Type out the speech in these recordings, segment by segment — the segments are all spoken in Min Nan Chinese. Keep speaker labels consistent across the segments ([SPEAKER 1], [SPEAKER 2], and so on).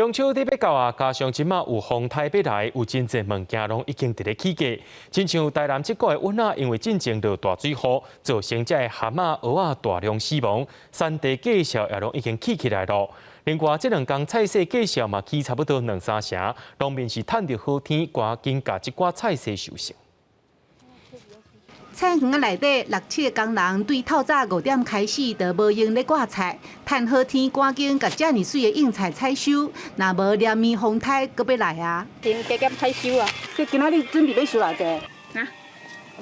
[SPEAKER 1] 中秋節欲到啊，加上這馬有風颱欲來，有真濟物件攏已經佇咧起價。親像台南這個月阮仔，因為進前落大水雨，造成這个蚶仔、蚵仔大量死亡，產地價數也攏已經起起來囉。另外，這兩工菜市價數嘛起差不多兩三成，農民是趁著好天，趕緊共這寡菜蔬收成。
[SPEAKER 2] 菜園仔內底六七个工人對透早5點開始就無閒咧割菜，趁好天趕緊共遮爾媠的應菜採收，若無連綿風颱閣欲來啊！
[SPEAKER 3] 先加減採收啊！
[SPEAKER 2] 這今仔日準備欲收偌濟？
[SPEAKER 3] 啊？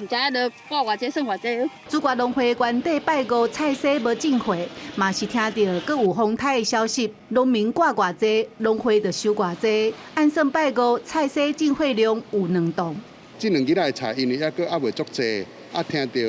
[SPEAKER 3] 毋知影著掛偌濟算偌濟。
[SPEAKER 2] 竹筏農會原底拜五菜市無進貨，嘛是聽著閣有風颱的消息，農民割偌濟，農會就收偌濟。按算拜五菜市進貨量有2棟。
[SPEAKER 4] 這兩日來的菜，因為猶閣猶未足濟，啊，聽著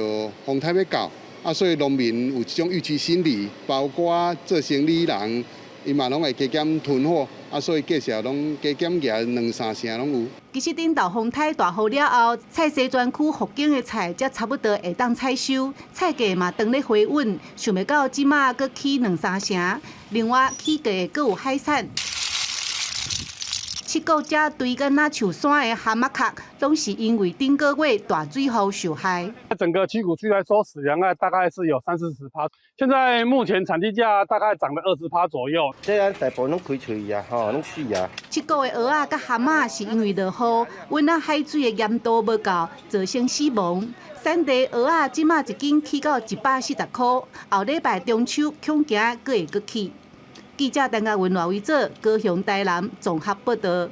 [SPEAKER 4] 風颱欲到，啊，所以農民有這種預期心理，包括做生理人，伊嘛攏會加減囤貨，啊，所以價數攏加減額兩三成攏有。
[SPEAKER 2] 其實頂晝風颱大雨了後，菜市專區復耕的菜才差不多會當採收，菜價嘛當咧回穩，想袂到這馬閣起兩三成。另外起價的閣有海產。七股遮堆敢若像山的蚶仔殼，攏是因為頂個月大水雨受害。
[SPEAKER 5] 整個七股區來說，死亡大概是有三四十趴。現在目前產地價大概漲了20趴左右。
[SPEAKER 6] 這咱大部分攏開喙啊，吼，攏死啊。
[SPEAKER 2] 七股的蚵仔佮蚶仔是因為落雨，阮仔海水的鹽度無夠，造成死亡。產地蚵仔這馬一斤起到140塊，後禮拜中秋恐驚閣會閣起。記者陳嘉文、賴維祖，高雄、台南綜合報道。